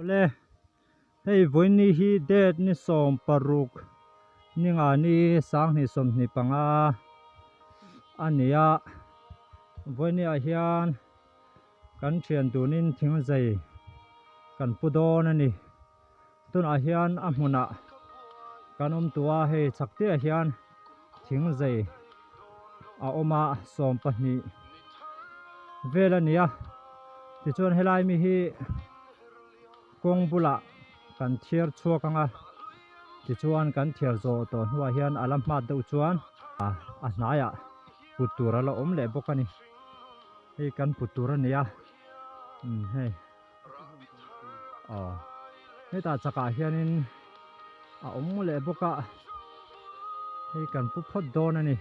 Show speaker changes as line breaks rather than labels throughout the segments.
Awle, hei vawiin hi date ni 16 ni nga ni 2025 a ni a, vawiin ah hian kan thian dunin thingzei kan pu dawn a ni. Tunah hian a hmunah kan awm tawh a, hei chhak chiahah hian thingzei a awm a, 20 vel a ni a. Tichuan helai mi hi kawng bulah kan thiar chhuak ang a, tichuan kan thiar zawh tawh hnuah hian a la hmat deuh chuan a hnaiah put tur a la awm leh bawk a ni. Hei kan put tur a ni a, umm hei. Aw hetah chakah hianin a awm leh bawk a hei kan pu phawt dawn a ni.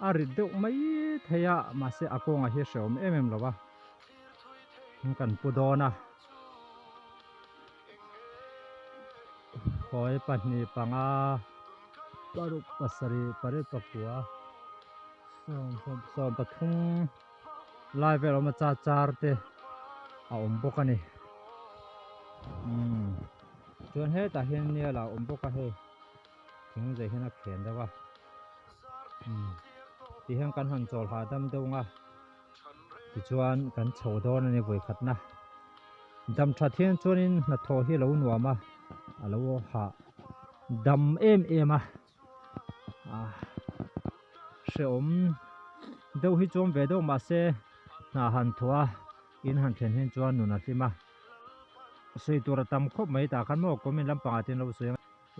A rit deuh mai thei a mahse a kawngah hi a hrehawm em em lo va kan pu dawn a. Khawi 2 5 6 7 8 9 13 lai vel awm a cha char te a awm bawk a ni umm chuan hetah hian nia la awm bawk a hei thing zai hian a khen deuh a umm ti hian kan han chawl hahdam deuh ang a tichuan kan chho dawn a ni vawikhatna dam that hian chuanin hnathawh hi a lo nuam a a lo hah dam em em a. Ah hrehawm deuh hi chuan ve deuh mahse hna han thawh a in han thlen hian chuan nun a hlim a sawi tur a tam khawp mai tah khan maw comment lampangah te an lo sawi ang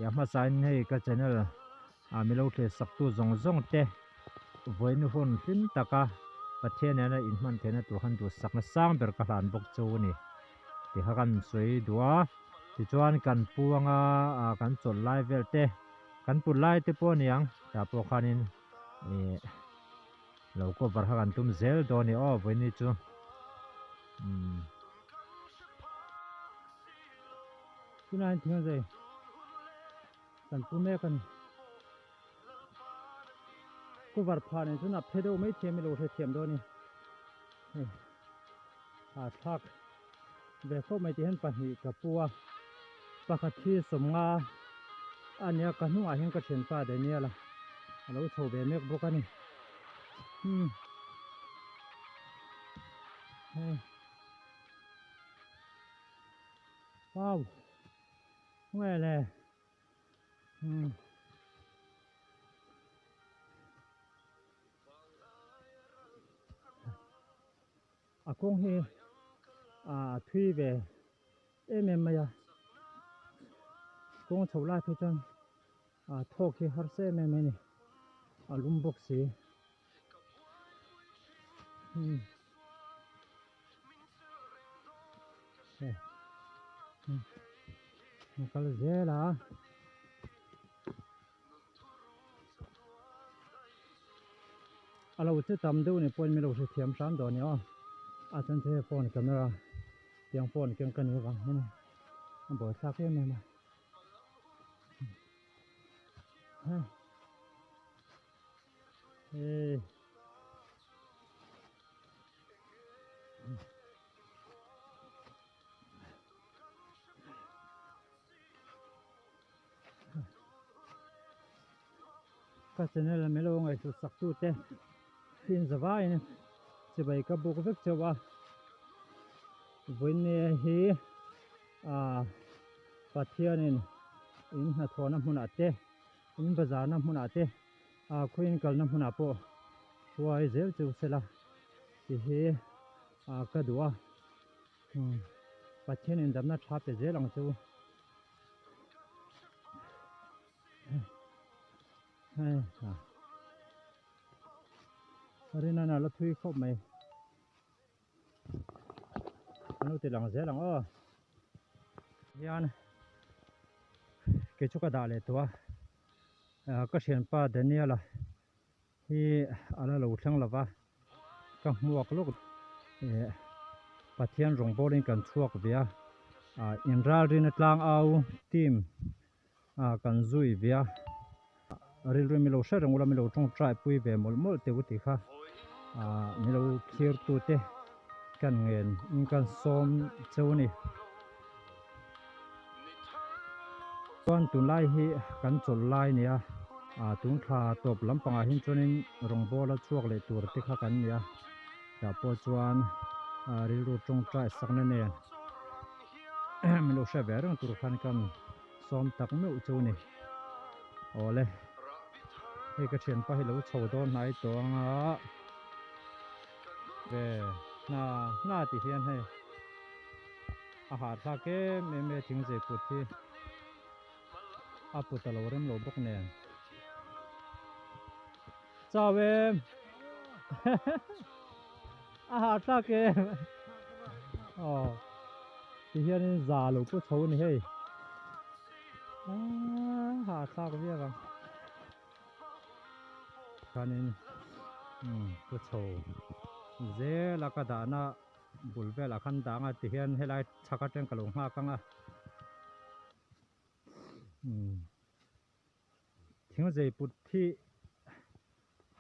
a hmasa in hei ka channel ah milo thlir sak tu zawng zawng te vawiin hun hlim taka Pathian nena inhman theihna tur khan duhsakna sang ber ka hlan bawk chu a ni tih kha kan sawi duh a tichuan kan pu anga ah kan chawlh lai vel te. Kan put lai te pawh a ni ang, tah pawh khanin ih lo cover kha kan tum zel dawn a ni aw vawiin ni chu umm. Tunah hian thing zai kan pu mek a ni. Cover phah nen chuan a phe deuh mai thiam i lo hrethiam dawn a ni. Hei a thlak ve khawp mai tih hian pahnih ka pu a pakhat hi 50 a nia ka hnungah hian ka thianpa Daniel a alo chho ve mek bawk a ni hmm hei wow nge le hmm. A kawng hi a thui ve em em mai a kawng chho lai phei chuan a thawk hi harsa em em a ni a lum bawk si hmm a kal zel a. A lo che tam deuh ni pawhin min lo hrethiam hram dawn a ni aw a chuan chu hei phone camera tiang phone keng ka ni avang hian a buaithlak em em a hei hei. Ka channel a milo ngaihhlut sak tu te fin zavaiin chibai ka buk vek chauh a vawiin hi ah Pathianin in hnathawhna hmunah te in bazarna hmunah te ah khawiin kalna hmunah pawh hruai zel chu sela tih hi ah ka duh a. Pathian in damna tha pe zel ang chu. Hei ha. Rinana la thui khawp mai. An lo ti lang zel ang aw. Hian kei chu ka dah leh tawh a. Ka thianpa Daniel-a hi a la lo thleng lo va ka hmuak lawk eh Pathian rawng bawlin kan chhuak ve a ah inralrina tlang au team ah kan zui ve a rilru milo hre reng ula milo tawngtai pui ve mawlh mawlh teh u tih kha Ah min lo thlir tute kan ngen in kan sawm cheu a ni. Chuan tunlai hi kan chawlh lai a ni a, ah tun thla tawp lampangah hian chuanin rawngbawl a chhuak leh tur te kha kan ni a, tah pawh chuan ah rilru tawngtai sakna nen min lo hre ve reng tur khan kan sawm tak meuh chu a ni. Awle hei ka thianpa hi lo chho dawn hnai tawh ang a ve hna hna ti hian hei a hahthlak em em e thingzei put hi a put a lo rem lo bawk nen chau em a hahthlak em aw ti hianin za lo pu chho a ni hei aaa hahthlak viau ang chuanin umm pu chho zel a ka dahna bul velah khan dang a tihian helai chhak atang ka lo nghak ang a umm thingzei put hi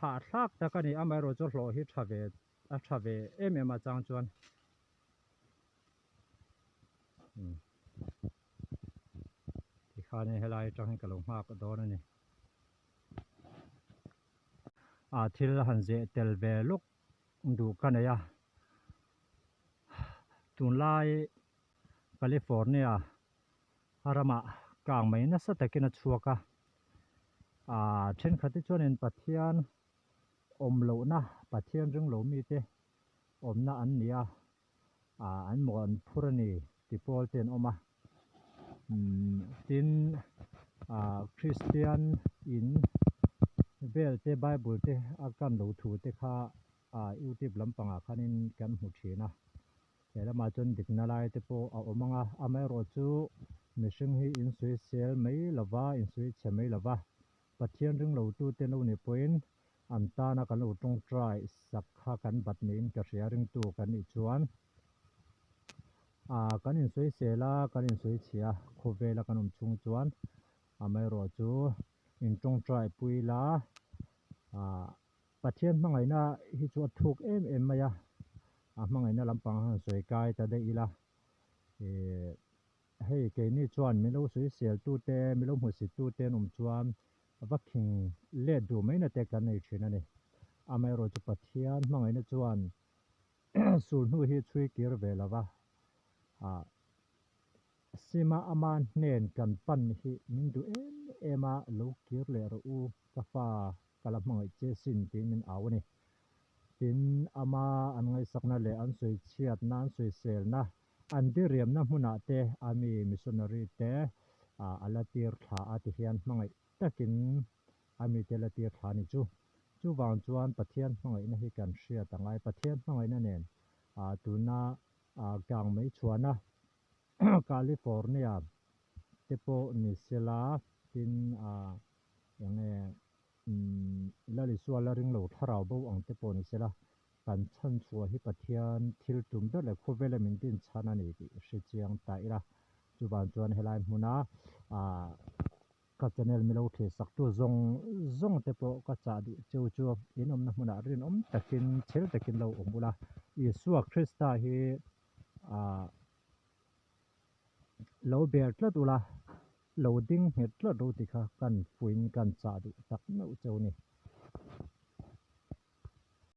hahthlak tak a ni amaherawhchu chu hlawh hi tha ve a tha ve em em a chang chuan umm tikhanin helai atang hian ka lo nghak dawn a ni ah thil han zeh tel ve lawk. Duh ka nei a, tunlai California ramah kang mai nasa takin a chhuak a, aaa thenkhat te chuanin Pathian awm lohna Pathian ring lo mite awmna an ni a, aaa an maw an phur a ni ti pawl te an awm a, umm tin aaa Kristian in vel te Bible te a kan lo thu te kha aaa youtube lampangah khanin kan hmu thin a, he lamah chuan dikna lai te pawh a awm ang a, amaherawhchu mihring hi insawisel mai lova insawichhe mai lova Pathian ring lo tute lo ni pawhin an tana kan lo tawngtai sak kha kan bat niin ka hria ringtu kan nih chuan ah kan insawisel a kan insawichhia khawvela kan awm chhung chuan amaherawh chu intawngtai pui la ah Pathian hmangaihna hi chu a thuk em em mai a a hmangaihna lampang han sawi kai ta daih ila ih Hei keini chuan min lo sawisel tute, min lo hmusit tute an awm chuan va khing let duh mai na te kan nei thin a ni. Amaherawh chu Pathian hmangaihna chuan sulhnu hi chhui kir ve lo va, ah sima ama hnen kan pan hi min duh em em a, lo kir leh rawh u ka fa ka la hmangaih che sin tiin min au a ni. Tin, ama an ngaihsakna leh an sawichhiatna, an sawiselna An diriamna hmunah te a mi missionary te a la tir thla a ti hian hmangaih takin a mite la tir thla a ni chu. Chuvang chuan Pathian hmangaihna hi kan hriat a ngai. Pathian hmangaihna nen tuna gang mai chhuana California te pawh ni sela tin enge Lalisua la ring lo thlarau bo ang te pawh ni sela Kan chhan chhuah hi Pathian thil tum ber leh khawvela min din chhan a ni tih hre chiang ta ila. Chuvang chuan helai hmuna ah ka channel milo thlir sak tu zawng zawng te pawh ka chah duh cheu chu in awmna hmunah rinawm takin chhel takin lo awm ula. Isua Krista hi ah lo ber tlat ula, lo ding nghet tlat ro ti kha kan fuiin kan chah duh tak meuh cheu a ni.